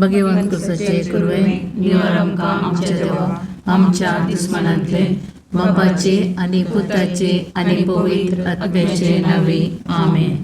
भगवंत कुसाचे कुरवे निवार आमकां आमच्या देवा आमच्या दुस्मानांतले बापाचे आनी पुताचे आनी पवित्र आत्म्याचे नावे आमेन.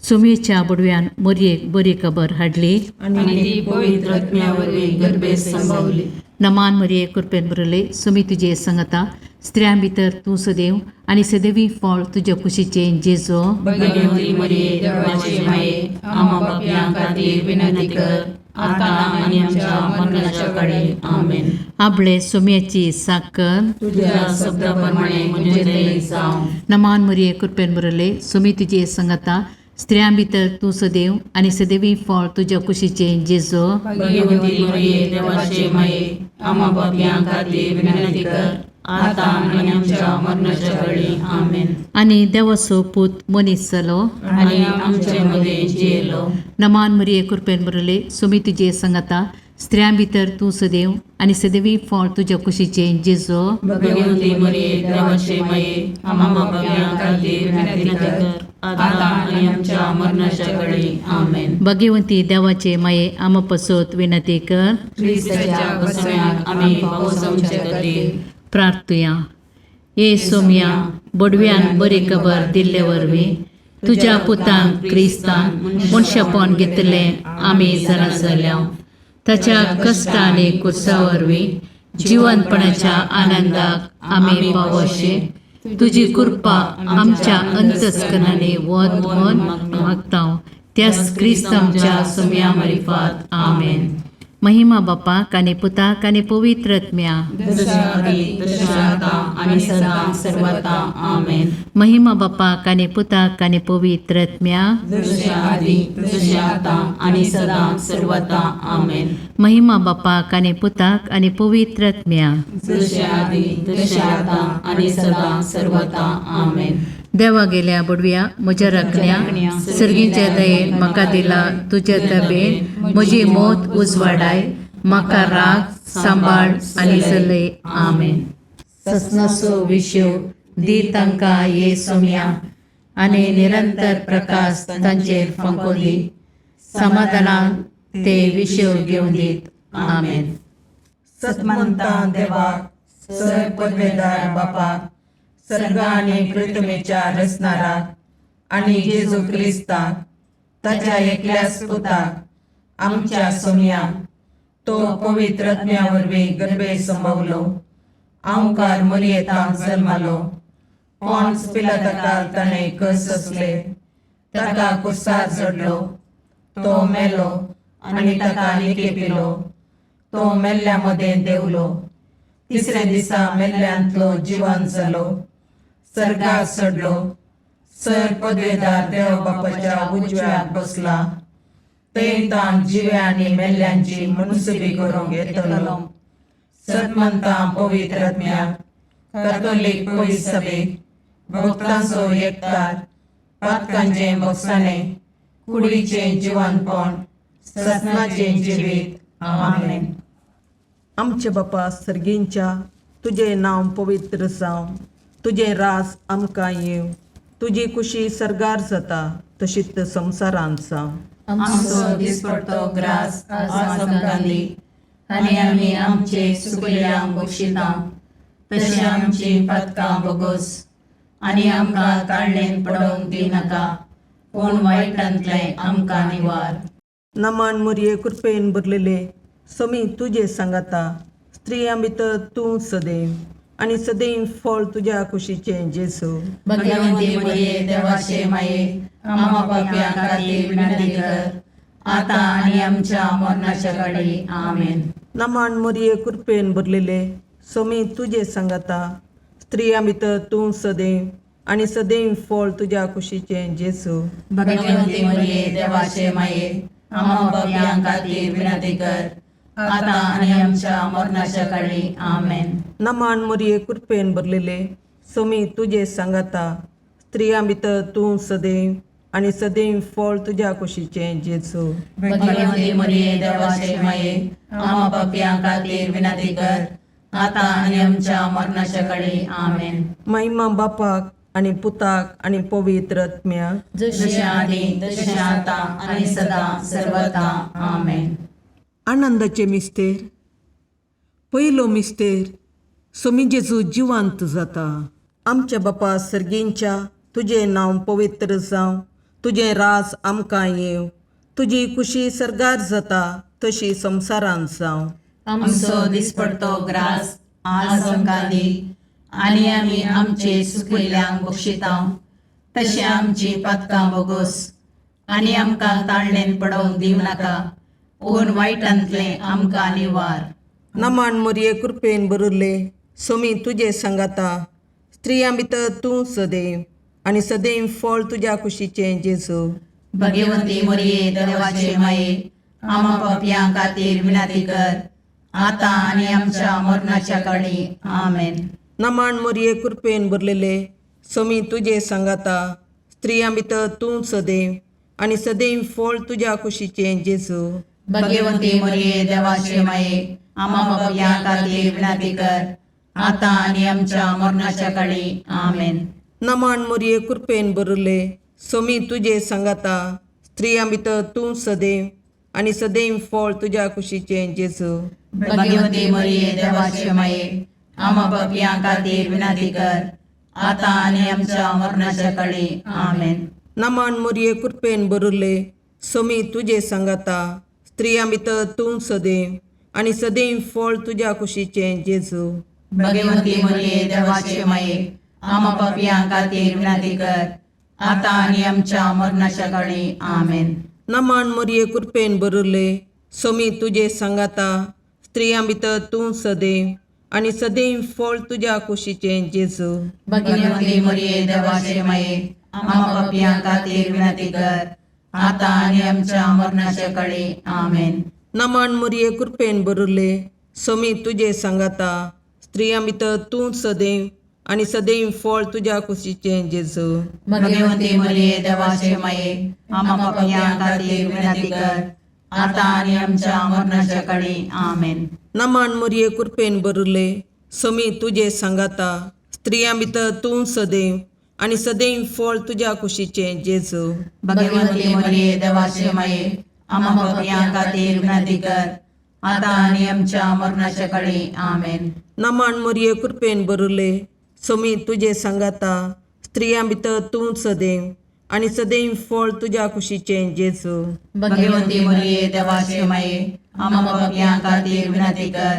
सुमेच्या बुडव्यान मोरयेक बरी खबर हाडली आनी ती पवित्र आत्म्या वरवीं गर्भेत संभवली. नमान मरिये कृपेन भरले सुमी तुजे संगता स्त्रियां भितर तूं सदैव आनी सदैवी फळ तुज्या कुशीचें जेजो. भगवती मरिये देवाचे माये, आम्हा पापयां खातीर विनंती कर, आतां आनी आमच्या मरणाच्या काळी. आमेन. आपले सुम्याची साकर तुझ्या शब्दा प्रमाणे म्हजें थंय जावं. नमान मरिये कृपेन भरले सुमी तुजे संगता स्त्रियां भितर तूं सदैव आनी सदैवी फळ तुज्या कुशीचें जेजो. भगवती मरिये देवाचे माये, आम्हा पापयां खातीर विनंती कर, आतां आनी आमच्या मरणाच्या काळी. आमेन. आनी देवाचो पूत मनीस जालो आनी आमचे मदें जियेलो. नमान मरिये कृपेन भरले सुमी तुजे संगता स्त्रियां भितर तूं सदैव आनी सदैवी फळ तुज्या कुशीचें जेजो. भगवती मरिये देवाचे माये, आम्हा पापयां खातीर विनंती कर, आतां आनी आमच्या मरणाच्या काळी. आमेन. भगवंती देवाचे माये आमा पसत विनंती कर. क्रिस्ताच्या बसम्याक आमी पावसांचे खातीर. प्रार्थुया. ये सोम्या बोडव्यान बरी खबर दिल्ले वरवीं तुज्या पुतान क्रिस्तान मनशापण घेतलें आमी जाणा जाल्या. ताच्या कश्ट आनी कुर्सा वरवीं जिवनपणाच्या आनंदाक आमी पावोशे तुजी कृपा आमच्या अंतस्करणांनी वत म्हण मागता त्याच क्रिस्त आमच्या सोम्या मारिफात. आमेन. महिमा बापाक आनी पुताक आनी पवित्र आत्म्या. जशें आदी तशें आतां आनी सदां सर्वता. आमेन. महिमा बापाक आनी पुताक आनी पवित्र आत्म्या. जशें आदी तशें आतां आनी सदां सर्वता. आमेन. महिमा बापाक आनी पुताक आनी पवित्र आत्म्या. जशें आदी तशें आतां आनी सदां सर्वता. आमेन. देवा गेल्या बुडव्या म्हज्या राखण्या सर्गीच्या दयेन म्हाका दिला तुज्या तबेन म्हजी मोत उजवाडाय म्हाका राग सांबाळ आनी चलय. आमेन. ससनाचो विशेव दी तांकां ये सोम्या आनी निरंतर प्रकाश तांचेर फांको दी समाधानान ते विशेव घेवन दीत. आमेन. सतमंता देवाक सर पदवेदार बापाक सर्ग आनी पृथ्वीच्या रचणाराक आनी जेजू क्रिस्ताक ताच्या एकल्याच पुताक आमच्या सोमयाक तो पवित्र आत्म्या वरवीं गर्भे संभवलो आंवकार मरियेतांत जल्मालो पॉन्स पिलाताकाल ताणें कस सोंसले ताका कुर्सार चडलो तो मेलो आनी ताका निकेपिलो तो मेल्ल्या मदें देंवलो तिसऱ्या दिसा मेल्ल्यांतलो जिवन जालो सर्गार चडलो सर पदवेदार देव बापाच्या उजव्याक बसला थंय ताण जिव्या आनी मेल्ल्यांची मुनसुबी करूंक येतलो. सतमंता पवित्र आत्म्याक कातोलीक पवित्र सभेक भक्तांचो एकतार पातकांचें भोगसाणें कुडीचें जिवनपण ससनाचें जिवीत. आमेन. आमचे बापा सर्गींच्या तुजें नांव पवित्र जावं, तुजें राज आमकां येवं, तुजी कुशी सर्गार जाता तशीच संवसारांत जावं. आमचो दिसपडतो ग्रास आज आमकां दी आनी आमी आमचे सुकल्यांक बक्षिता तशें आमची पातकां बोगोस आनी आमकां ताळणेन पडोवंक दिनाका पूण वायटांतलें आमकां निवार. नमान मुरये कृपेन भरलेले समी तुजे सांगाता स्त्रियां भितर तूं सदैव आनी सदैव फळ तुज्या कुशीचें जेजू. भगवंती मरिये देवाचे माये, आम्हा पापयां खातीर विनंती कर, आतां आनी आमच्या मरणाच्या काळी. आमेन. नमान मुरये कृपेन भरलेले समी तुजे सांगाता स्त्रियां भितर तूं सदैव आनी सदैव फळ तुज्या कुशीचें जेजू. भगवंती मरिये देवाचे माये, आम्हा पापयां खातीर विनंती कर, आतां आनी आमच्या मरणाच्या काळी. आमेन. नमान मुरये कृपेन भरलेले समी तुजे सांगाता स्त्रियां भितर तूं सदैव आनी सदैव फळ तुज्या कुशीचें जेजू. भगवंती मरिये देवाचे माये, आम्हा पापयां खातीर विनंती कर, आतां आनी आमच्या मरणाच्या काळी. आमेन. महिमा बापाक आनी पुताक आनी पवित्र आत्म्याक. जशें आदी तशें आतां आनी सदां सर्वता. आमेन. आनंदाचे मिस्तेर. पयलो मिस्तेर, सोमी जेजू जिवांत जाता. आमच्या बापा सर्गींच्या, तुजें नांव पवित्र जावं, तुजें राज आमकां येवं, तुजी खुशी सर्गार जाता तशी संवसारांत जावं. आमचो दिसपडतो ग्रास आज आमकां दी आनी आमी आमचे सुकिल्ल्यांक बक्षितांव तशें आमची पातकां बोगोस आनी आमकां ताळणेन पडोवंक दिवं नाका पूण वायटांतलें आमकां निवार. नमान मोरये, कृपेन भरिल्ले, सोमी तुजे सांगाता, स्त्रियां भितर तूं सदैव आनी सदैव फळ तुज्या कुशीचें जेजू. भगवती मोरये, देवाचे माये, आमा पापयां खातीर विनंती कर आतां आनी आमच्या मरणाच्या काळी. आमेन. नमान मोरये, कृपेन भरलेले, सोमी तुजे सांगाता, स्त्रियां भितर तूं सदैव आनी सदैव फळ तुज्या कुशीचें जेजू. भगवती मोरये, देवाचे माये, आमा पापयां खातीर विनंती कर आतां आनी आमच्या मरणाच्या काळी. आमेन. नमान मोरये, कृपेन भरिल्ले, सोमी तुजे सांगाता, स्त्रियां भितर तूं सदैव आनी सदैव फळ तुज्या कुशीचें जेजू. भगवती मोरये, देवाचे माये, आमा पापयां खातीर विनंती कर आतां आनी आमच्या मरणाच्या काळी. आमेन. नमान मोरये, कृपेन भरिल्ले, सोमी तुजे सांगाता, स्त्रियां भितर तूं सदैव आनी सदैव फळ तुज्या कुशीचें जेजू. भगवती मोरये, देवाचे माये, आमा पापयां खातीर विनंती कर आतां आनी आमच्या मरणाच्या काळी. आमेन. नमान मोरये, कृपेन भरिल्ले, सोमी तुजे सांगाता, स्त्रियां भितर तूं सदैव आनी सदैव फळ तुज्या कुशीचें जेजू. भगवती मोरये, देवाचे माये, आमा पापयां खातीर विनंती कर आतां आनी आमच्या मरणाच्या काळी. आमेन. नमान मोरये, कृपेन भरिल्ले, सोमी तुजे सांगाता, स्त्रियां भितर तूं सदैव आनी सदैव फळ तुज्या कुशीचें जेजू. भगवती मोरये, देवाचे माये, आमा पापयां खातीर विनंती कर आतां आनी आमच्या मरणाच्या काळी. आमेन. नमान मोरये, कृपेन भरिल्ले, सोमी तुजे सांगाता, स्त्रियां भितर तूं सदैव आनी सदैव फळ तुज्या कुशीचें जेजू. भगवती मोरये, देवाचे माये, आमा पापयां खातीर विनंती कर आतां आनी आमच्या मरणाच्या काळी. आमेन. नमान मोरये, कृपेन भरिल्ले, सोमी तुजे सांगाता, स्त्रियां भितर तूं सदैव आनी सदैव फळ तुज्या कुशीचें जेजू. भगवती मोरये, देवाचे माये, आमा पापयां खातीर विनंती कर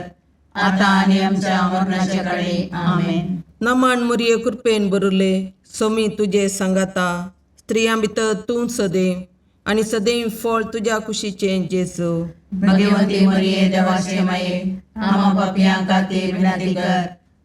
आतां आनी आमच्या मरणाच्या काळी. आमेन. नमान मोरये, कृपेन भरिल्ले, सोमी तुजे सांगाता, स्त्रियां भितर तूं सदैव आनी सदैव फळ तुज्या कुशीचें जेजू. भगवती मोरये, देवाचे माये, आमा पापयां खातीर विनंती कर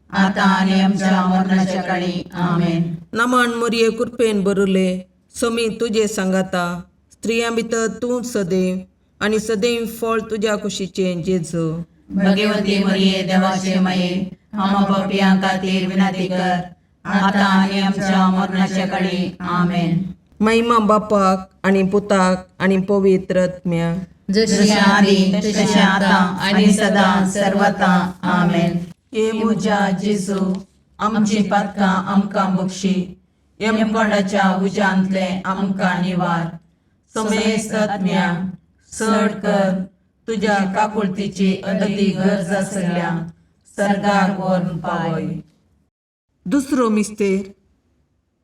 आतां आनी आमच्या मरणाच्या काळी. आमेन. नमान मोरये, कृपेन भरिल्ले, सोमी तुजे सांगाता, स्त्रियां भितर तूं सदैव आनी सदैव फळ तुज्या कुशीचें जेजू. भगवती मोरये, देवाचे माये, आमा पापयां खातीर विनंती कर आतां आनी आमच्या मरणाच्या काळी. आमेन. महिमा बापाक आनी पुताक आनी पवित्र आत्म्याक. जशी जशें आदी तशें आतां आनी सदां सर्वता. आमेन. हे म्हज्या जेजू, आमची पातकां आमकां बक्षी, यमकोंडाच्या उज्यांतलें आमकां निवार, समेस्त आत्म्या चड कर तुज्या काकुळतीची अदती गरज आसल्या सर्गाक व्हरून पावय. दुसरो मिस्तेर,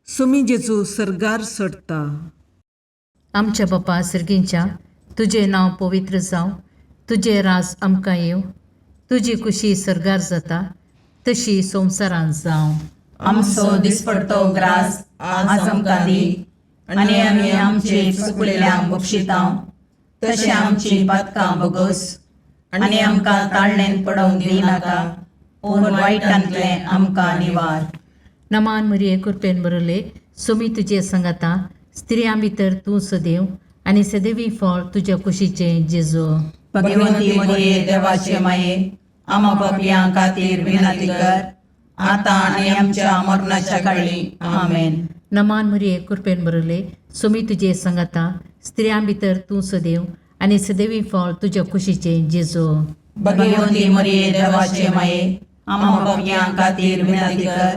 सोमी जेजू सर्गार चडटा. आमच्या बापा सर्गींच्या, तुजें नांव पवित्र जावं, तुजें राज आमकां येवं, तुजी खुशी सर्गार जाता तशी संवसारांत जावं. आमचो दिसपडतो ग्रास आज आमकां दी आनी आमी आमचे चुकलेल्यांक बक्षितांव तशें आमची पातकां बगोस आनी आमकां ताळणेन पडोवंक दिवं नाका पूण वायटांतलें आमकां निवार. नमान मरिये, कृपेन बरले, सोमी तुजे संगाता, स्त्रियां भितर तूं सदैव आनी सदैवी फळ तुज्या कुशीचें जेजू. भगवती मोरये, देवाचे माये, आमा पापयां खातीर विनंती कर आतां आनी आमच्या मरणाच्या काळी. आमेन. नमान मरिये, कृपेन बरले, सोमी तुजे संगाता, स्त्रियां भितर तूं सदैव आनी सदैवी फळ तुज्या कुशीचें जेजू. भगवती मोरये, देवाचे माये, आमा पापयां खातीर विनंती कर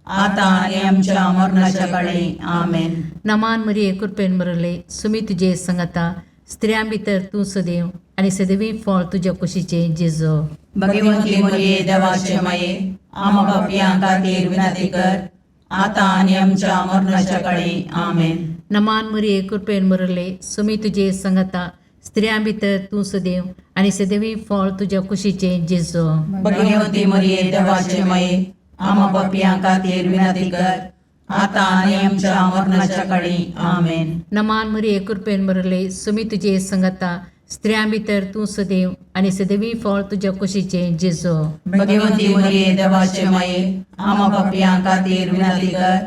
आतां आनी आमच्या मरणाच्या काळी. आमेन. नमान मरिये, कृपेन बरले, सोमी तुजे संगाता, स्त्रियां भितर तूं सदैव आनी सदवी फळ तुज्या कुशीचें जेजो. भगवंती मरिये देवाचे माये, आमा पापयां खातीर विनंती कर, आतां आनी आमच्या मरणाच्या काळी. आमेन. नमान मरिये, कृपेन भरले, सुमी तुजे संगता, स्त्रियां भितर तूं सदैव आनी सदैवी फळ तुज्या कुशीचें जेजो. भगवंती मरिये देवाचे माये, आमा पापयां खातीर विनंती कर, आतां आनी आमच्या मरणाच्या काळी. आमेन. नमान मरिये, कृपेन भरले, सुमी तुजे संगता, स्त्रियां भितर तूं सदैव आनी सदैवी फळ तुज्या कुशीचें जेजो. भगवंती मरिये देवाचे माये, आमा पापयां खातीर विनंती कर,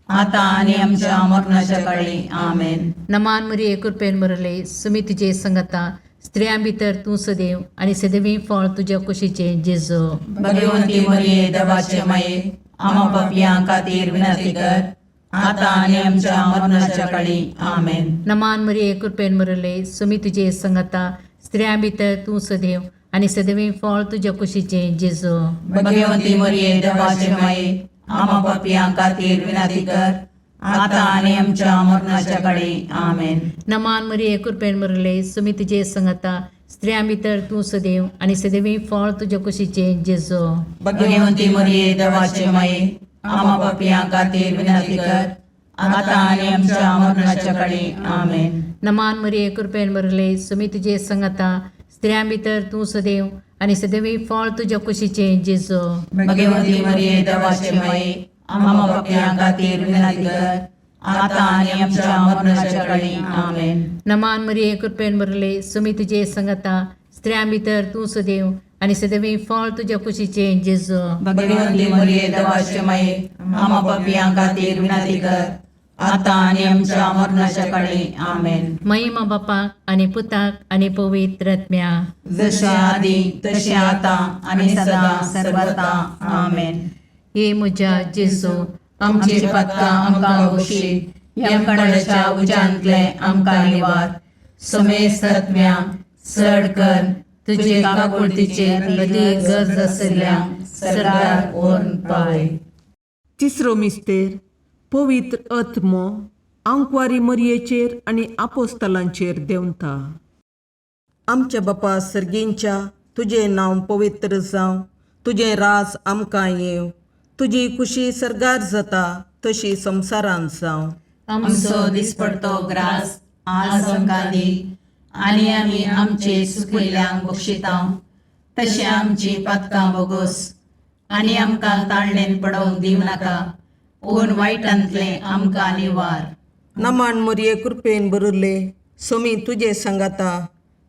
आतां आनी आमच्या मरणाच्या काळी. आमेन. नमान मरिये, कृपेन भरले, सुमी तुजे संगता, स्त्रियां भितर तूं सदैव आनी सदैवी फळ तुज्या कुशीचें जेजो. भगवंती मरिये देवाचे माये, आमा पापयां खातीर विनंती कर, आतां आनी आमच्या मरणाच्या काळी. आमेन. नमान मरिये, कृपेन भरले, सुमी तुजे संगता, स्त्रियां भितर तूं सदैव आनी सदैवी फळ तुज्या कुशीचें जेजो. भगवंती मरिये देवाचे माये, आमा पापयां खातीर विनंती कर, आतां आनी आमच्या मरणाच्या काळी. आमेन. नमान मरिये, कृपेन भरले, सुमी तुजे संगता, स्त्रियां भितर तूं सदैव आनी सदैवी फळ तुज्या कुशीचें जेजो. भगवंती मरिये देवाचे माये, आमा पापयां खातीर विनंती कर, आतां आनी आमच्या मरणाच्या काळी. आमेन. नमान मरिये, कृपेन भरले, सुमी तुजे संगता, स्त्रियां भितर तूं सदैव आनी सदैवी फळ तुज्या कुशीचें जेजो. भगवंती मरिये देवाचे माये, आमा पापयां खातीर विनंती कर, आतां आनी आमच्या मरणाच्या काळी. आमेन. नमान मरिये, कृपेन भरले, सुमी तुजे संगता, स्त्रियां भितर तूं सदैव आनी सदैवी फळ तुज्या कुशीचें जेजो. भगवंती मरिये देवाचे माये, आमा पापयां खातीर विनंती कर, आतां आनी आमच्या मरणाच्या काळी. आमेन. महिमा बापाक आनी पुताक आनी पवित्र आत्म्या. जशे आदी तशें आतां आनी सदां सर्वता. आमेन. हे म्हज्या जेजू, आमची पातकां आमकां बक्षी, यमकणाच्या उज्यांतले आमकां निवार, समेस्त आत्म्या चड कर तुजे काकुळतीचेर अदीक गरज आशिल्ल्या सरकार व्हरून पावय. तिसरो मिस्तेर पवित्र आत्मो आंकवारी मरयेचेर आनी आपोस्तलांचेर देंवता. आमच्या बापा सर्गींच्या, तुजें नांव पवित्र जावं, तुजें राज आमकां येवं, तुजी खुशी सर्गार जाता तशी संवसारांत जावं. आमचो दिसपडतो ग्रास आज आमकां दी, आनी आमी आमचे सुकिल्ल्यांक बक्षिता तशें आमची पातकां बोगोस, आनी आमकां ताळणेन पडोवंक दिवं नाका, पूण वायटांतलें आमकां निवार. नमान मरये, कृपेन भरिल्ले, सोमी तुजे सांगाता,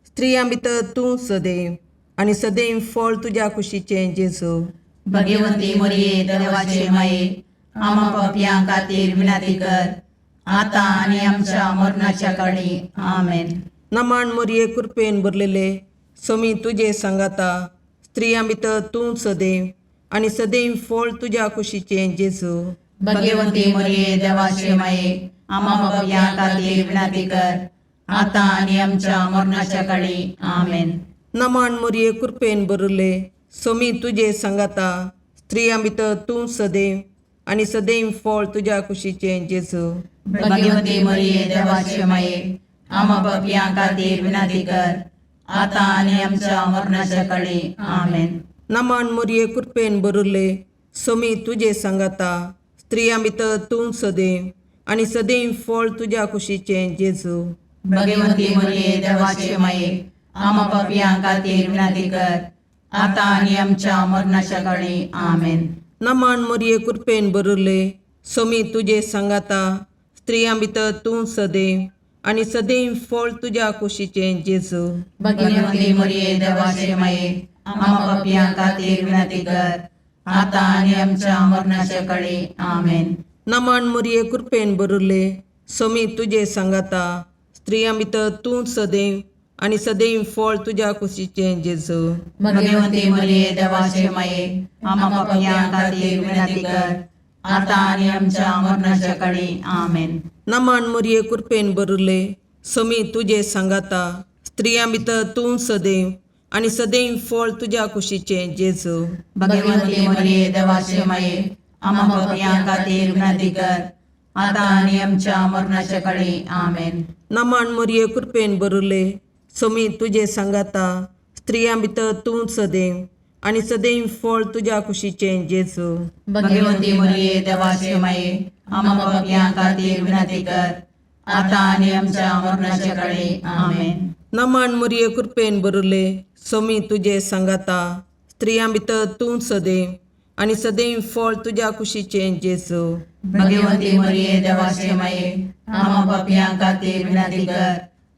स्त्रियां भितर तूं सदैव आनी सदैव फळ तुज्या कुशीचें जेजू. भगवंती मरिये देवाचे माये, आमा पापयां खातीर विनंती कर, आतां आनी आमच्या मरणाच्या काळी. आमेन. नमान मरये, कृपेन भरलेले, सोमी तुजे सांगाता, स्त्रियां भितर तूं सदैव आनी सदैव फळ तुज्या कुशीचें जेजू. भगवंती मरिये देवाचे माये, आमा पापयां खातीर विनंती कर, आतां आनी आमच्या मरणाच्या काळी. आमेन. नमान मरये, कृपेन भरिल्ले, सोमी तुजे सांगाता, स्त्रियां भितर तूं सदैव आनी सदैव फळ तुज्या कुशीचें जेजू. भगवंती मरिये देवाचे माये, आमा पापयां खातीर विनंती कर, आतां आनी आमच्या मरणाच्या काळी. आमेन. नमान मरये, कृपेन भरिल्ले, सोमी तुजे सांगाता, स्त्रियां भितर तूं सदैव आनी सदैव फळ तुज्या कुशीचें जेजू. भगवंती मरिये देवाचे माये, आमा पापयां खातीर विनंती कर, आतां आनी आमच्या मरणाच्या काळी. आमेन. नमान मरये, कृपेन भरिल्ले, सोमी तुजे सांगाता, स्त्रियां भितर तूं सदैव आनी सदैव फळ तुज्या कुशीचें जेजू. भगवंती मरिये देवाचे माये, आमा पापयां खातीर विनंती कर, आतां आनी आमच्या मरणाच्या काळी. आमेन. नमान मरये, कृपेन भरिल्ले, सोमी तुजे सांगाता, स्त्रियां भितर तूं सदैव आनी सदैव फळ तुज्या कुशीचें जेजू. भगवंती मरिये देवाचे माये, आमा पापयां खातीर विनंती कर, आतां आनी आमच्या मरणाच्या काळी. आमेन. नमान मरये, कृपेन भरिल्ले, सोमी तुजे सांगाता, स्त्रियां भितर तूं सदैव आनी सदैव फळ तुज्या कुशीचें जेजू. भगवंती मरिये देवाचे माये, आमा पापयां खातीर विनंती कर, आतां आनी आमच्या मरणाच्या काळी. आमेन. नमान मरये, कृपेन भरिल्ले, सोमी तुजे सांगाता स्त्रियां भितर तूं सदैव आनी सदैव फळ तुज्या कुशीचें जेजू. भगवंती मरिये देवाचे माये, आम्हा पापयां खातीर विनंती कर, आता आनी आमच्या मरणाच्या काळी. आमेन. नमन मुरये कृपेन बरुले, सोमी तुजे सांगाता स्त्रियां भितर तूं सदैव आनी सदैव फळ तुज्या कुशीचें जेजू. भगवंती मरिये देवाचे माये, आम्हा पापयां खातीर विनंती कर,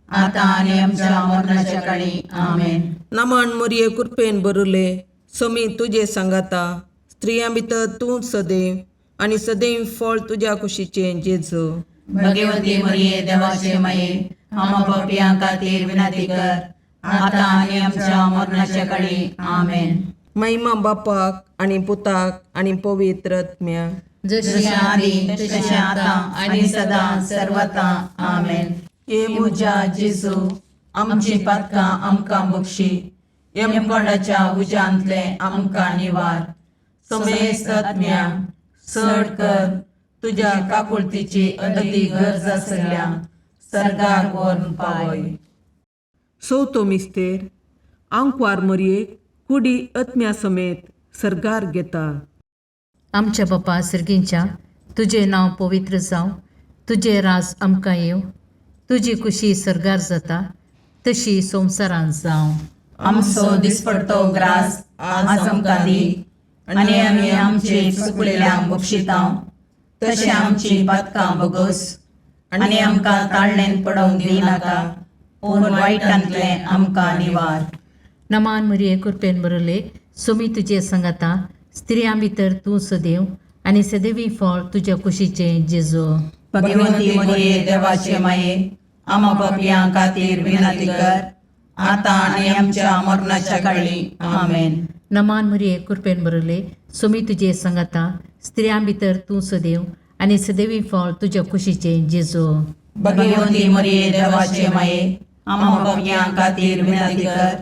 आता आनी आमच्या मरणाच्या काळी. आमेन. नमन मुरये कृपेन बरुले, सोमी तुजे सांगाता स्त्रियां भितर तूं सदैव आनी सदैव फळ तुज्या कुशीचें जेजू. भगवंती मरिये देवाचे माये, आम्हा पापयां खातीर विनंती कर, आता आनी आमच्या मरणाच्या काळी. आमेन. महिमा बापाक आनी पुताक आनी पवित्र आत्म्याक. जशी जशें आदी तशें आतां आनी सदां सर्वता. आमेन. हे म्हज्या जेजू, आमची पातकां आमकां बक्षी, यमकोंडाच्या उज्यांतले आमकां निवार, समेस्त आत्म्या चड कर तुज्या काकुळतीची अदी गरज आसल्या सर्गार व्हरून पावय. चवथो मिस्तेर, आंकवार मरयेक कुडी आत्म्या समेत सर्गार घेता. आमच्या बापा सर्गींच्या, तुजें नांव पवित्र जावं, तुजें राज आमकां येवं, तुजी कुशी सर्गार जाता तशी संवसारांत जावं. आमचो दिसपडतो ग्रास आज आमकां दी, आनी आमी आमचे चुकलेल्यांक बक्षितां तशें आमची पातकां बगस, आनी आमकां ताळणेन पडोवंक दिनाका, पूण वायटांतलें आमकां निवार. नमान मरिये कृपेन बरले, सुमी तुजे संगता, स्त्रियां भितर तूं सदैव आनी सदैवी फळ तुज्या कुशीचें जेजू. भगवंती मरिये देवाचे माये, आमा पापयां खातीर विनंती कर, आतां आनी आमच्या मरणाच्या काळी. आमेन. नमान मरिये कृपेन बरले, सुमी तुजे संगता, स्त्रियां भितर तूं सदैव आनी सदैवी फळ तुज्या कुशीचें जेजू. भगवंती मरिये देवाचे माये, आमा पापयां खातीर विनंती कर,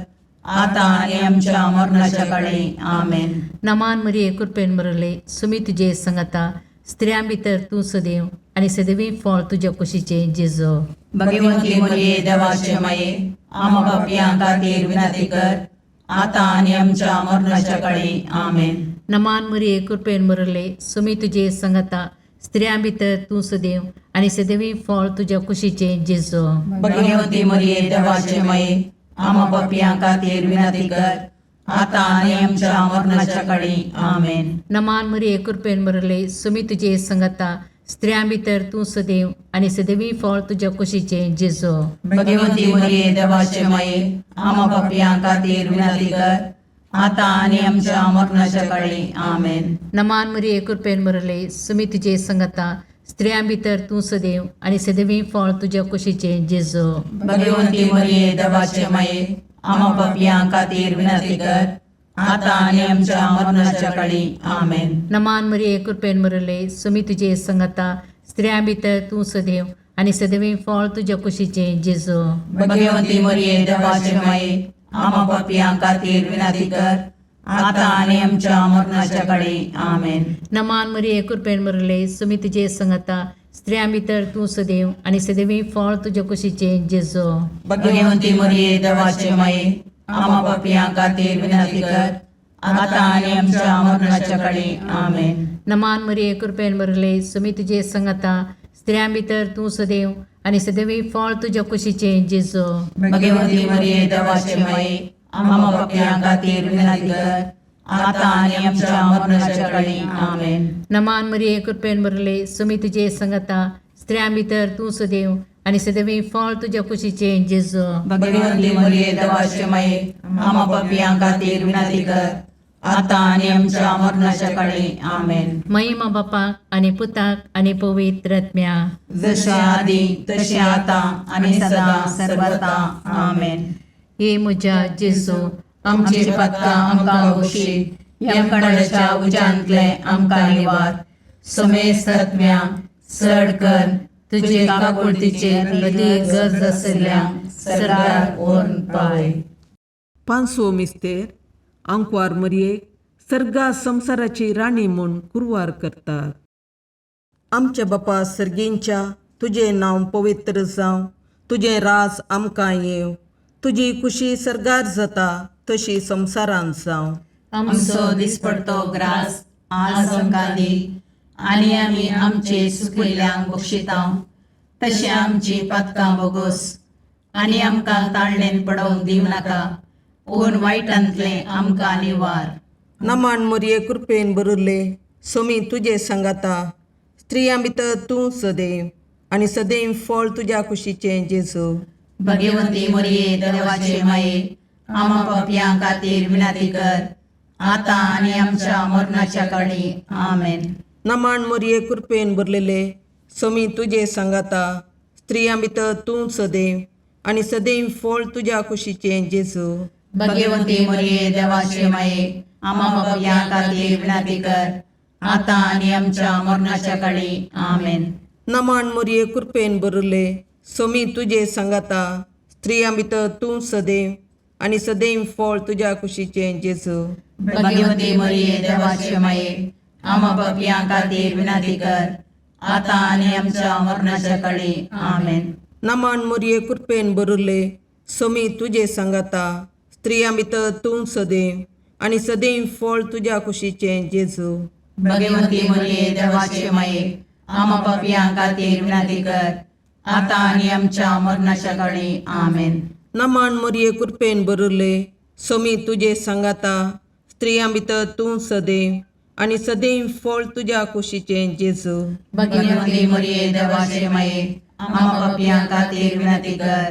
आतां आनी आमच्या मरणाच्या काळी. आमेन. नमान मरिये कृपेन बरले, सुमी तुजे संगता, स्त्रियां भितर तूं सदैव आनी सदैवी फळ तुज्या कुशीचें जेजू. भगवंती मरिये देवाचे माये, आमा पापयां खातीर विनंती कर, आतां आनी आमच्या मरणाच्या काळी. आमेन. नमान मरिये कृपेन बरले, सुमी तुजे संगता, स्त्रियां भितर तूं सदैव आनी सदैवी फळ तुज्या कुशीचें जेजू. भगवंती मरिये देवाचे माये, आमा पापयां खातीर विनंती कर, आतां आनी आमच्या मरणाच्या काळी. आमेन. नमान मरिये कृपेन बरले, सुमी तुजे संगता, स्त्रियां भितर तूं सदैव आनी सदैवी फळ तुज्या कुशीचें जेजू. भगवंती मरिये देवाचे माये, आमा पापयां खातीर विनंती कर, आतां आनी आमच्या मरणाच्या काळी. आमेन. नमान मरिये कृपेन बरले, सुमी तुजे संगता, स्त्रियां भितर तूं सदैव आनी सदैवी फळ तुज्या कुशीचें जेजू. भगवंती मरिये देवाचे माये, आमा पापयां खातीर विनंती कर, आतां आनी आमच्या मरणाच्या काळी. आमेन. नमान मरिये कृपेन बरले, सुमी तुजे संगता, स्त्रियां भितर तूं सदैव आनी सदैवी फळ तुज्या कुशीचें जेजू. भगवंती मरिये देवाचे माये, आमा पापयां खातीर विनंती कर, आतां आनी आमच्या मरणाच्या काळी. आमेन. नमान मरिये कृपेन बरले, सुमी तुजे संगता, स्त्रियां भितर तूं सदैव आनी सदैवी फळ तुज्या कुशीचें जेजू. भगवंती मरिये देवाचे माये, आमा पापयां खातीर विनंती कर, आतां आनी आमच्या मरणाच्या काळी. आमेन. नमान मरिये कृपेन बरले, सुमी तुजे संगता, स्त्रियां भितर तूं सदैव आनी सदैवी फळ तुज्या कुशीचें जेजू. भगवंती मरिये देवाचे माये, आमा पापयां खातीर विनंती कर, आतां आनी आमच्या मरणाच्या काळी. आमेन. नमान मरिये कृपेन बरले, सुमी तुजे संगता, स्त्रियां भितर तूं सदैव आनी सदैवी फळ तुज्या कुशीचें जेजू. भगवंती मरिये देवाचे माये, आमा पापयां खातीर विनंती कर, आतां आनी आमच्या मरणाच्या काळी. आमेन. महिमा बापाक आनी पुताक आनी पवित्र आत्म्या. जशें आदी तशें आतां आनी सदां सर्वता. आमेन. हे म्हज्या जेजू, आमची पातकां आमकां बक्षी, यमकंडाच्या उज्यांतले आमकां निवार, समेस्त आत्म्या चड कर तुजे काकुळतीचे अदी गरज आसल्या सरकार व्हरून पावय. पांचवो मिस्तेर, आंकवार मरयेक सर्गा संवसाराची राणी म्हूण कुरवार करतात. आमच्या बापा सर्गींच्या, तुजें नांव पवित्र जावं, तुजें राज आमकां येवं, तुजी कुशी सर्गार जाता तशी संवसारांत जावं. आमचो दिसपडतो ग्रास आज आमकां दी आनी आमी आमचे सुकिल्ल्यांक बक्षिता तशें आमची पातकां बोगोस आनी आमकां ताळणेन पडोवंक दिवं नाका, पूण वायटांतलें आमकां निवार. नमन मोरये, कृपेन भरिल्ले, सोमी तुजे सांगाता. स्त्रियां भितर तूं सदैव आनी सदैव फळ तुज्या कुशीचें जेजू. भगवंती मोरये, देवाचे माये, आमा पापयां खातीर विनंती कर, आतां आनी आमच्या मरणाच्या काळी. आमेन. नमन मोरये, कृपेन भरलेले, सोमी तुजे सांगाता. स्त्रियां भितर तूं सदैव आनी सदैव फळ तुज्या कुशीचें जेजू. भगवंती मोरये, देवाचे माये, आमा पापयां खातीर विनंती कर, आतां आनी आमच्या मरणाच्या काळी. आमेन. नमन मोरये, कृपेन भरिल्ले, सोमी तुजे सांगाता. स्त्रियां भितर तूं सदैव आनी सदैव फळ तुज्या कुशीचें जेजू. भगवंती मोरये, देवाचे माये, आमा पापयां खातीर विनंती कर, आतां आनी आमच्या मरणाच्या काळी. आमेन. नमन मोरये, कृपेन भरिल्ले, सोमी तुजे सांगाता. स्त्रियां भितर तूं सदैव आनी सदैव फळ तुज्या कुशीचें जेजू. भगवंती मोरये, देवाचे माये, आमा पापयां खातीर विनंती कर, आतां आनी आमच्या मरणाच्या काळी. आमेन. नमन मोरये, कृपेन भरिल्ले, सोमी तुजे सांगाता. स्त्रियां भितर तूं सदैव आनी सदैव फळ तुज्या कुशीचें जेजू. भगवंती मोरये, देवाचे माये, आमा पापयां खातीर विनंती कर,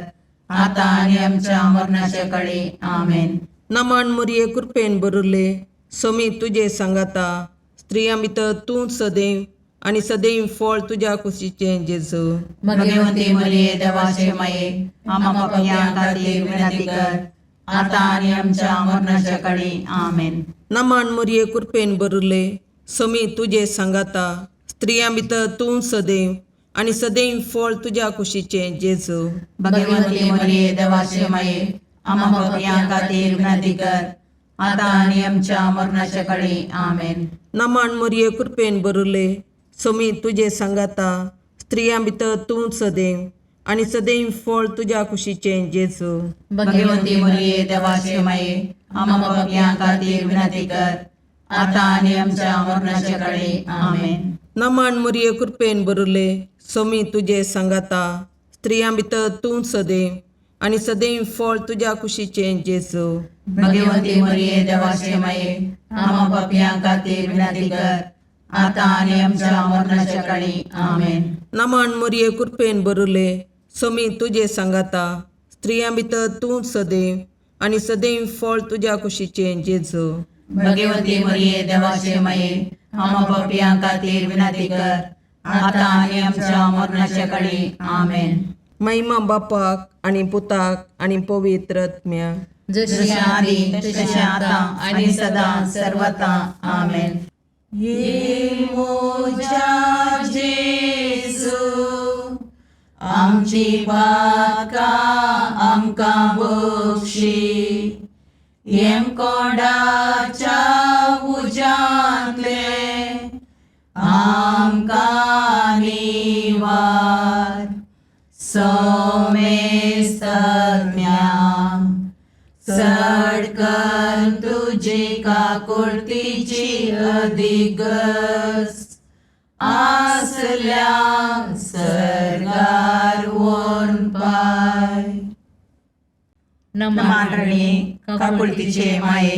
आतां आनी आमच्या मरणाच्या काळी. आमेन. नमन मोरये, कृपेन भरिल्ले, सोमी तुजे सांगाता. स्त्रियां भितर तूं सदैव आनी सदैव फळ तुज्या कुशीचें जेजू. भगवंती मोरये, देवाचे माये, आमा पापयां खातीर विनंती कर, आतां आनी आमच्या मरणाच्या काळी. आमेन. नमन मोरये, कृपेन भरिल्ले, सोमी तुजे सांगाता. स्त्रियां भितर तूं सदैव आनी सदैव फळ तुज्या कुशीचें जेजू. भगवंती मोरये, देवाचे माये, आमा पापयां खातीर विनंती कर, आतां आनी आमच्या मरणाच्या काळी. आमेन. नमन मोरये, कृपेन भरिल्ले, सोमी तुजे सांगाता. स्त्रियां भितर तूं सदैव आनी सदैव फळ तुज्या कुशीचें जेजू. भगवंती मोरये, देवाचे माये, आमा पापयां खातीर विनंती कर, आतां आनी आमच्या मरणाच्या काळी. आमेन. नमन मोरये, कृपेन भरिल्ले, सोमी तुजे सांगाता. स्त्रियां भितर तूं सदैव आनी सदैव फळ तुज्या कुशीचें जेजू. भगवंती मोरये, देवाचे माये, आमा पापयां खातीर विनंती कर, आतां आनी आमच्या मरणाच्या काळी. आमेन. नमन मोरये, कृपेन भरिल्ले, सोमी तुजे सांगाता. स्त्रियां भितर तूं सदैव आनी सदैव फळ तुज्या कुशीचें जेजू. भगवंती मोरये, देवाचे माये, आमा पापयां खातीर विनंती कर, आतां आनी आमच्या मरणाच्या काळी. आमेन. महिमा बापाक आनी पुताक आनी पवित्र आत्म्याक. जशें आदी तशें आतां आनी सदां सर्वता. आमेन. ये मोजा जेजू, आमची पातकां आमकां बक्षी, येमकोंडाच्या उज्यांतले आमकां निवार. सोमेस्तज्ञा, चड कर तुजी काकुळतीची अधिगस आसल्या सर्गार वोन पाय. नमान रणी काकुळतीचे माये,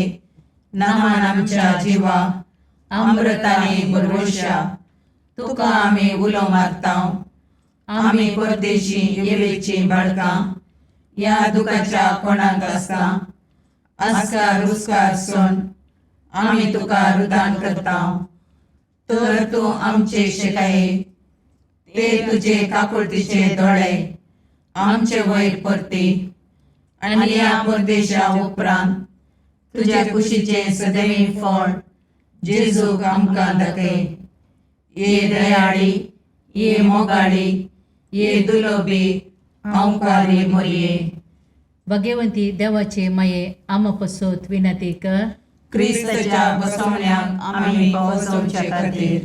नमान आमच्या जिवा अमृताने भरवशा, तुका आमी उलो मारता. आमी परदेशी येवेची बाळकां ह्या दुखाच्या कोणाक आसता आस्कार उस्कार सोन आमी तुका रुदान करता. तर तूं आमचे शिकाये ते तुजे काकुळतीचे दोळे आमचे वयर परती आनी ह्या परदेशा उपरांत तुज्या कुशीचें सदैव फळ जेजूक आमकां दाखय. ये दयाळी, ये मोगाळी, ये दुलोबी अंकारी मोरये, भगवंती देवाचे माये, आमा पसत विनंती कर. क्रिस्ताच्या बसवण्याक आमी पावसवचे खातीर.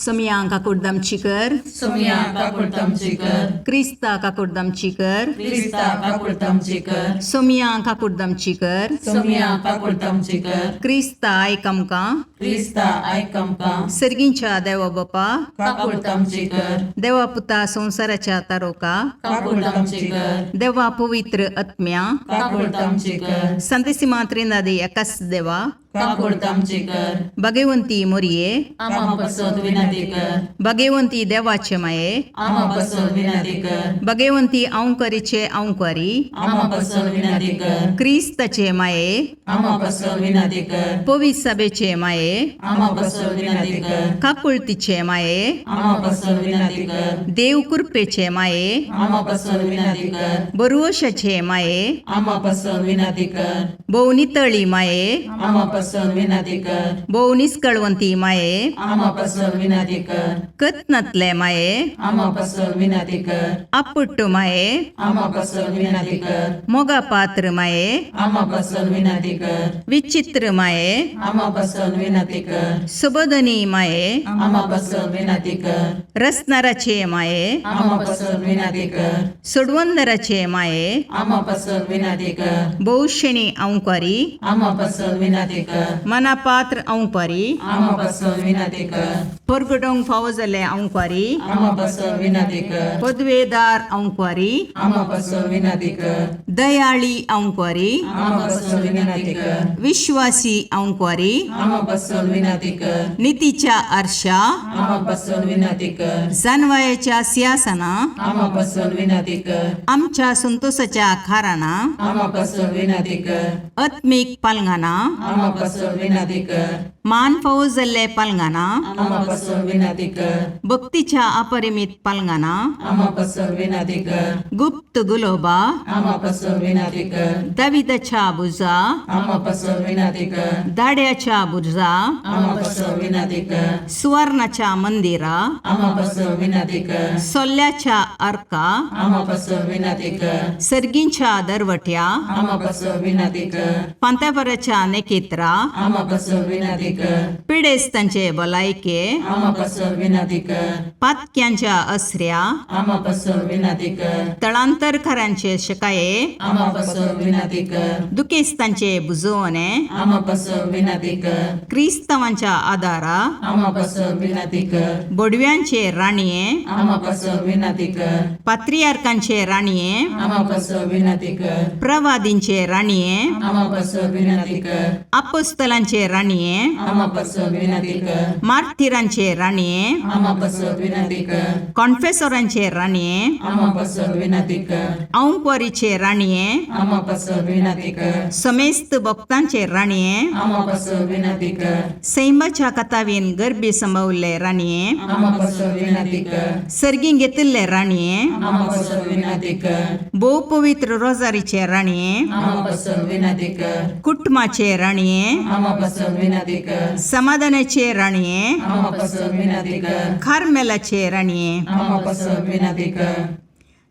सोमया काकुडदामची कर. सोमया काकुळतामची कर. क्रिस्ता काकुडदामची कर. क्रिस्ता काकुळतामची कर. सोमया काकुडदामची कर. सोमया काकुळतामची कर. क्रिस्ता आयक आमकां. क्रिस्ता आयक आमकां. सर्गींच्या देवा बापा, काकुळतामची कर. देवा पुता संवसाराच्या तारोका, काकुळतामची कर. देवा पवित्र आत्म्या, काकुळतामची कर. संतेसिमा त्रिनादी एकाच देवा, काकुळतामची कर. भगवंती मोरये, आमा पसत विनंती कर. भगवंती देवाचे माये, आमा पसत विनंती कर. भगवंती अंकरीचे अंकरी, आमा पसत विनंती कर. क्रिस्ताचे माये, आमा पसत विनंती कर. पवित्र सभेचे माये, आमा पसत विनंती कर. काकुळतीचे माये, आमा पसत विनंती कर. देव कृपेचे माये, आमा पसत विनंती कर. बरुवशाचे माये, आमा पसत विनंती कर. भोव नितळी माये, आमा पसत विनंती कर. भोव निस्कळवंती माये, आमा पसत विनंती कर. कत्नातले माये, आमा पसत विनंती कर. आपुट्ट माये, आमा पसत विनंती कर. मोगा पात्र माये, आमा पसत विनंती कर. विचित्र माये, आमा पसत विनंती कर. सुबोधनी माये, आमा पसत विनंती कर. रसनाराचे माये, आमा पसत विनंती कर. सोडवंदराचे माये, आमा पसत विनंती कर. भोवशेणी अंकारी, आमा पसत विनंती कर. मनापात्र अंकारी, आमा पसत विनंती कर. परगटोंक फावो जाल्ले अंकारी, आमा पसत विनंती कर. पदवेदार अंकारी, आमा पसत विनंती कर. दयाळी अंकारी, आमा पसत विनंती कर. विश्वासी अंकारी, आमा पसत विनंती कर. नितीच्या आरशा, आमा पसत विनंती कर. जानवायाच्या सिंहासना, आमा पसत विनंती कर. आमच्या संतोषाच्या खाराना, आमा पसत विनंती कर. आत्मीक पालंगाना, आमा पसत विनंती कर. मान फावो जाल्ले पालंगाना, आमा पसत विनंती कर. भक्तीच्या अपरिमित पालंगाना, आमा पसत विनंती कर. गुप्त गुलोबा, आमा पसत विनंती कर. दाविदाच्या बुजा, आमा पसत विनंती कर. दाड्याच्या बुजा, आमा पसत विनंती कर. सुवर्णाच्या मंदिरा, आमा पसत विनंती कर. सोल्ल्याच्या अर्का, आमा पसत विनंती कर. सर्गींच्या दरवट्या, आमा पसत विनंती कर. पांत्यापराच्या नेकेत्रा, आमा पसत विनंती कर. पिडेस्तांचे भलायके, आमा पसत विनंती कर. पातक्यांच्या असऱ्या, आमा पसत विनंती कर. तळांतरकारांचे शकाये, आमा पसत विनंती कर. दुखेस्तांचे बुजवणे, आमा पसत विनंती कर. क्रिस्तांवांच्या आदारा, आमा पसत विनंती कर. बोडव्यांचे राणये, आमा पसत विनंती कर. पात्रियार्कांचे राणये, आमा पसत विनंती कर. प्रवादींचे राणये, आमा पसत विनंती कर. अपोस्तलांचे राणये, आमा पसत विनंती कर. मार्थिरांचे राणये, आमा पसत विनंती कर. कॉन्फेसोरांचे राणये, आमा पसत विनंती कर. औंकवारीचे राणये, आमा पसत विनंती कर. समेस्त भक्तांचे राणये, आमा पसत विनंती कर. सैमाच्या कथावीन गर्भी संभवल्ले राणये, आमा पसत विनंती कर. सर्गीं घेतिल्ले राणये, आमा पसत विनंती कर. भोव पवित्र रोजारीचे राणये, आमा पसत विनंती कर. कुटुंबाचे राणये, आमा पसत विनंती कर. समाधानाचे राणये, आमा पसत विनंती कर. कार्मेलाचे राणये, आमा पसत विनंती कर.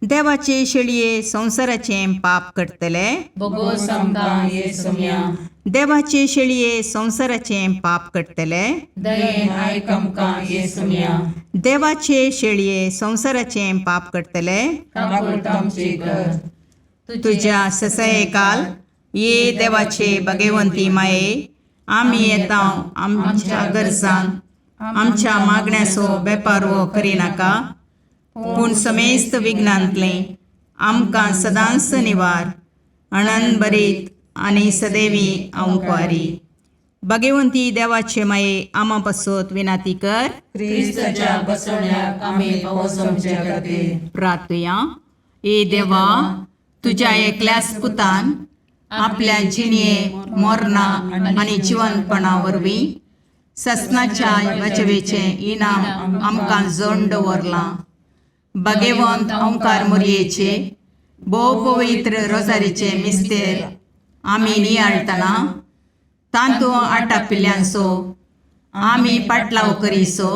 देवाचे शेळये संवसाराचें पाप करतले, बोगोस आमकां ये सोम्या. देवाचे शेळये संवसाराचें पाप करतले, दयेन आयक आमकां ये सोम्या. देवाचे शेळये संवसाराचें पाप करतले, काकुळतामची कर. तुज्या ससयकाल ये देवाचे भगवंती माये, आमी येता आमच्या गरजान आमच्या मागण्याचो बेपारवो करिनाका, पूण समेस्त विघ्नांतलें आमकां सदांच निवार अणन बरीत आनी सदैवी अंकवारी. भगवंती देवाचे माये, आमा पासत विनाती कर. क्रिस्ताच्या बसवण्याक आमी पावस आमच्या खातीर. प्रार्थुया. ए देवा, तुज्या एकल्याच पुतान आपल्या जिणये मोरना आनी जिवनपणा वरवीं ससनाच्या वाचवेचें इनाम आमकां जोड दवरलां. भगवंत ओंकार मोरयेचे भोव पवित्र रोजारीचे मिस्तेर आमी नियाळटना तांतू आटापिल्ल्यांचो आमी पाटलाव करीसो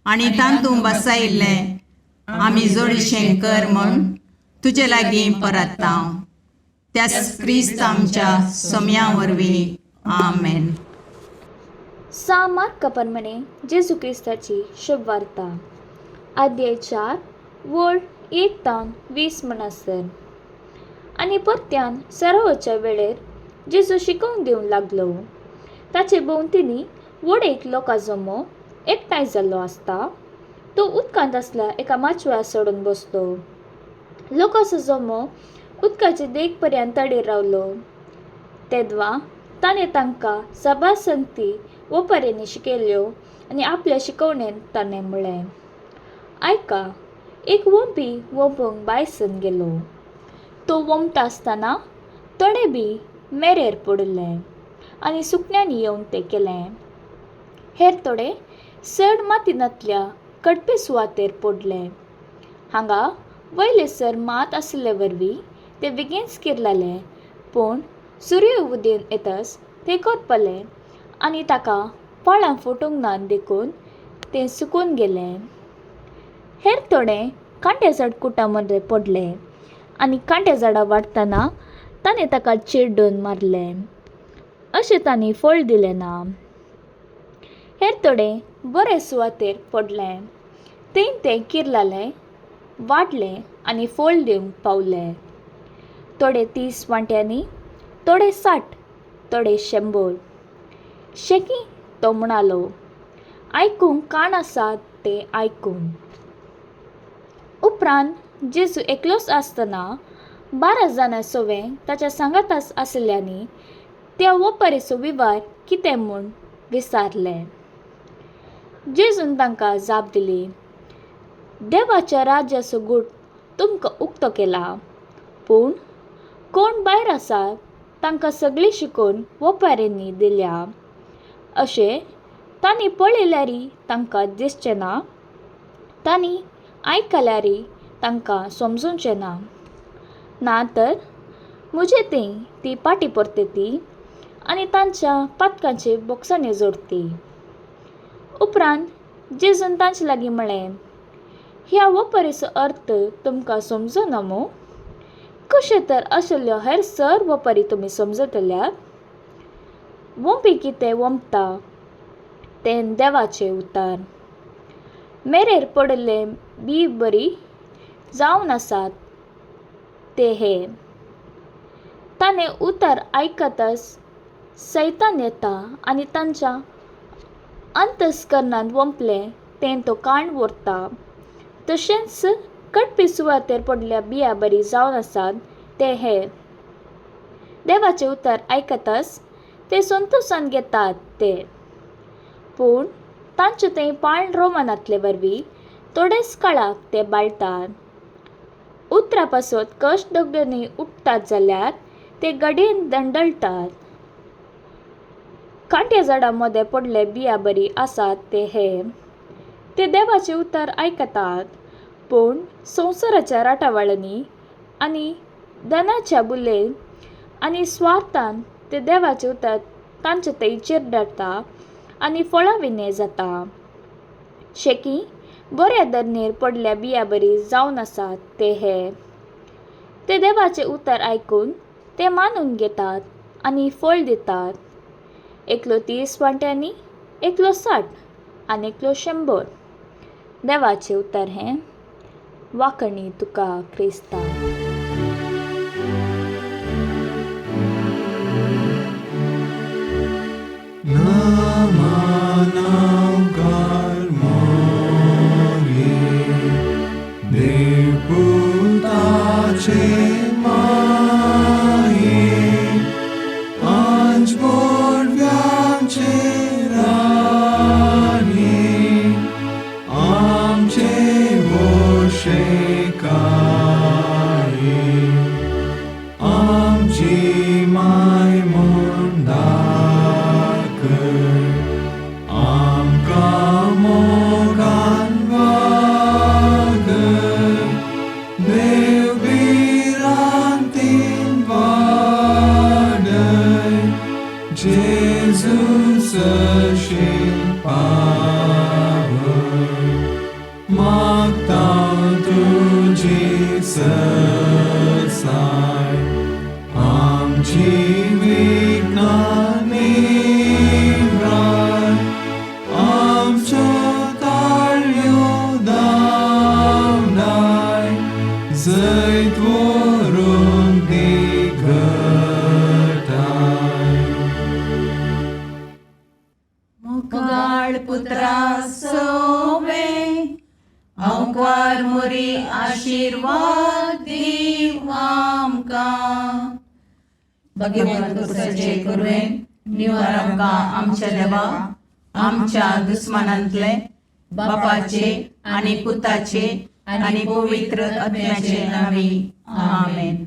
आनी तांतू बसायिल्लें आमी जोडीशें कर म्हूण तुजे लागीं परत्ता, त्याच क्रिस्त आमच्या सोम्या वरवीं. आमेन. सा मार्का प्रमाणे जेजू क्रिस्ताची शुभवार्ता अध्याय 4 वळ 1 तावन 20 म्हणसर. आनी परत्यान सरावाच्या वेळेर जेजू शिकोवन दिवंक लागलो. ताचे भोंवतणी व्हड एक लोकां जमो एकठांय जाल्लो आसता. तो उदकांत आसल्या एका माचव्यार सोडून बसलो. लोकांचो जमो उदकाचे देग पर्यंत तडीर रावलो. तेदवा ताणें तांकां साबार संगती ओपाऱ्यांनी शिकयल्यो आनी आपल्या शिकवणेन ताणें म्हळें, आयका, एक वोंपी वोंपूंक भायसन गेलो. तो वोमता आसतना थोडे बी मेरेर पडिल्ले आनी सुकण्यांनी येवन तें केलें. हेर थोडे चड माती नातल्या कडपे सुवातेर पडले. हांगा वयले सर मात आशिल्ले वरवीं ते बेगीनच किरलाले, पूण सुर्य उदेवन येतच ते करपले आनी ताका फळां फुटूंक ना देखून तें सुकून गेलें. हेर थोडे कांट्या झाड कुटां मदें पडले आनी कांट्या झाडां वाडटना ताणें ताका चिड्डून मारलें. अशें तांणी फळ दिलें ना. हेर थोडे बरे सुवातेर पडले. थंय तें किरलालें, वाडलें आनी फळ दिवंक पावलें. थोडे 30 वांट्यांनी, थोडे 60, थोडे 100. शेकी तो म्हणालो, आयकूंक कान आसा तें आयकूं. उपरांत जेजू एकलोच आसतना 12 जाणां सवें ताच्या सांगाताच आशिल्ल्यांनी त्या वोपरेचो विवार कितें म्हूण विचारलें. जेजून तांकां जाप दिली, देवाच्या राज्याचो गूट तुमकां उक्तो केला, पूण कोण भायर आसा तांकां सगळीं शिकोवन वोपाऱ्यांनी दिल्या. अशें तांणी पळयल्यार तांकां दिसचें ना, तांणी आयकल्यार तांकां समजूचें ना. ना तर म्हजे थंय ती पाटी परतती आनी तांच्या पातकांचे बोक्सांनी जोडती. उपरांत जेजून तांचे लागीं म्हळें, ह्या वोपरेचो अर्थ तुमकां समजुना मू? कशें तर आशिल्ल्यो हेर सर वोपरी तुमी समजतल्यात? वोंपी कितें वोमता तें देवाचें उतार. मेरेर पडिल्लें बी बरी जावन आसात ते हे. ताणें उतर आयकतच सैतान येता आनी तांच्या अंतस्करणांत वोंपलें तें तो काण व्हरता. तशेंच कडपी सुवातेर पडल्या बिया बरी जावन आसात ते हे. देवाचें उतर आयकतच ते संतोशान घेतात ते, पूण तांचे थंय पाळ रोमनांतले वरवीं थोडेच काळाक ते बाळतात. उतरा पासत कश्ट दगदनी उठतात जाल्यार ते गडयेन दंडळटात. कांट्या झाडां मदें पडले बिया बरी आसात ते हे. ते देवाचें उतर आयकतात, पूण संवसाराच्या राटावळांनी आनी धनाच्या बुलेन आनी स्वार्थान ते देवाचें उतर तांचे थंय चिरडटा आनी फळां विणे जाता. शेकी बऱ्या धरणेर पडल्या बिया बरी जावन आसात ते हे. ते देवाचें उतर आयकून ते मानून घेतात आनी फळ दितात. एकलो 30 वांट्यांनी, एकलो 60 आनी एकलो 100. देवाचें उतर हें. वांकणी तुका क्रिस्ता. आमची विघ्नां निव्राय. पुत्रा सोवे अंकार मोरी आशिर्वाद दीव आमकां. भगवंत पुरुषाचे कुरवेन निवार आमकां आमच्या देवा आमच्या दुस्मानांतले बापाचे आनी पुताचे आनी पवित्र आत्म्याचे नावी. आमेन.